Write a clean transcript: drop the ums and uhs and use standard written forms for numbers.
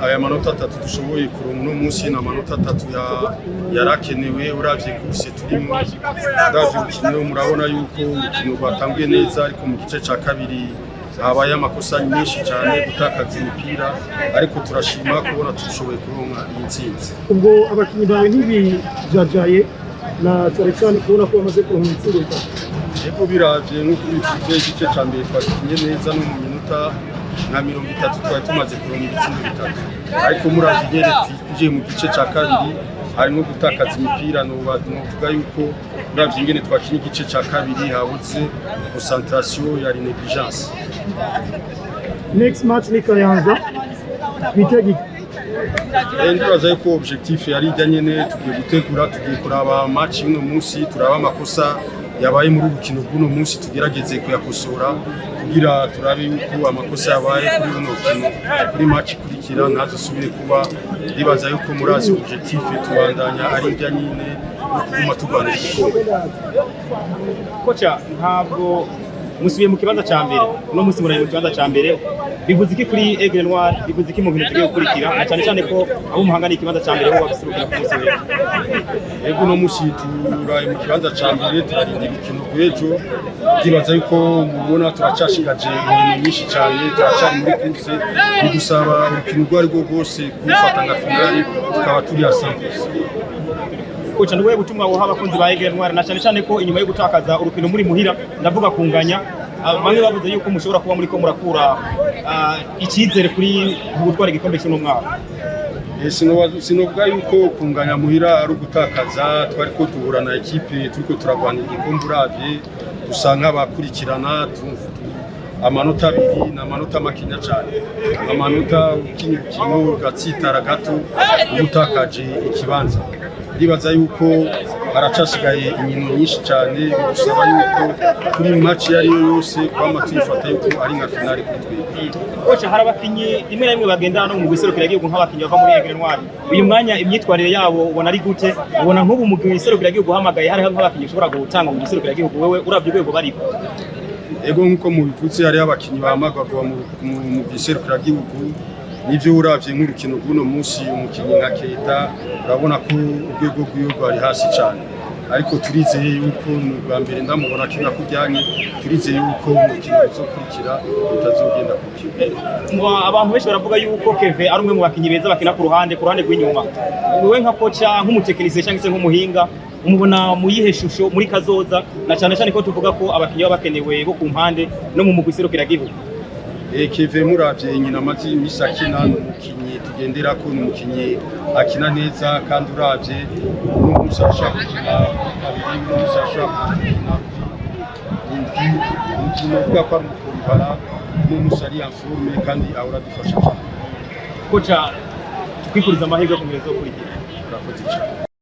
Aya manota atatu dushoboye kuronka uno munsi ni amanota atatu yarakenewe. Uravye course turimo, uravye urukino, murabona yuko urukino rwatanguye neza, ariko mu gice ca kabiri habaye amakosa menshi cyane, gutakaza imipira, ariko turashima kubona dushoboye kuronka iyi ntsinzi. Ubwo abakinnyi bawe ntibijajaye, na cyane cyane kubona ko bamaze kuronka ibitsindo bitatu? Ego, biravye nk'uko bivuze, igice ca mbere twagikinye neza, no mu minota nka 30 twari tumaze kuronka ibitsindo bitatu, ariko muravye ingene twinjiye mu gice ca kabiri harimo gutakaza imipira. Novuga yuko uravye ingene twakinye igice ca kabiri habuze concentration, yari négligence. Next match ni Kayanza, twitege iki? Ndibaza yuko objectif yari ijya nyene. Tugiye gutegura, tugiye kuraba match y'uno munsi, turaba amakosa yabaye muri urukino rw'uno munsi, tugerageze kuyakosora kugira turabe yuko amakosa yabaye kuri runo rukino, kuri match ikurikira ntazosubire kuba. Ndibaza yuko murazi objectif, tubandanya ari ijya nyine no kuguma turwanira igikombe. Coach, ntabwo musubiye mu kibanza cya mbere uno munsi, muraye mu kibanza cya mbere. Bivuze iki kuri Aigle Noir? Bivuze iki mu bintu tugiye gukurikira, na cyane cyane ko abo muhangana ikibanza cya mbere bo babiserukira ku munsi w'ejo? Ego, uno munsi turaye mu kibanza ca mbere, turarindira urukino rw'ejo. Ndibaza yuko mubona turacashigaje inkino nyinshi cyane, turacari muri course. Bidusaba urukino urwo ari rwo rwose kurufata nka finale, tukaba turi à 100%. Coach, ni ubuhe butumwa woha abakunzi ba Aigle Noir, na cyane cyane ko inyuma yo gutakaza urukino muri muhira, ndavuga kunganya, bamwe bavuze yuko mushobora kuba muri ko murakura icyizere kuri gutwara igikombe cy'uno mwaka? Sinovuga yuko kunganya muhira ari ugutakaza. Twari ko duhura na ekipe turiko turagwanira igikombe. Uravye dusa nk'abakurikirana, amanota 2 ni amanota makenya cyane. Amanota ukinye urukino ugatsitara gato, uba utakaje ikibanza. Ndibaza yuko haracasigaye inkino nyinshi cyane, bidusaba yuko kuri match iyo ariyo yose kwama tuyifata yuko ari nka finale kuri twebwe. Coach, hari abakinyi rimwe na rimwe bagenda no mu gihugu, nk'abakinyi bava muri Aigle Noir. Uyu mwanya imyitwarire yabo ubona ari gute? Ubona nk'ubu mu gihugu uhamagaye hariho nk'abakinyi ushobora gutanga mu gihugu, wewe uravye urwego bariko? Ego, nk'uko mubivutse, hariho abakinyi bahamagagwa mu giserukiragihugu. Nivyo, uravye nk'urukino rw'uno munsi, umukinyi nka Keita urabona ko urwego rwiwe rwari hasi cyane, ariko turizeye yuko ni ubwa mbere ndamubona akina kuryanye, turizeye yuko umukino uzokurikira bitazogenda kukiwe. Abantu benshi baravuga yuko Keve ari umwe mu bakinyi beza bakina ku ruhande rw'inyuma. Wewe nka coach, nk'umutekinisiye cyangwa se nk'umuhinga, umubona mu yihe shusho muri kazoza, na cyane cyane ko tuvuga ko abakinyi baba bakenewe bo ku mpande no mu mugwi serukiragihugu? Keve, muravye inkino amaze imisi akina, ni umukinyi tugenderako, ni umukinyi akina neza, kandi uravye uno munsi arashobora gukina kabiri, uno munsi arashobora gukina indwi. Umukinyi uvuga ko ari umupolyvalent, uno munsi ari en forme kandi ahora adufasha cyane. Coach, twifuriza amahirwe ku nkino zizokurikira. Urakoze cyane.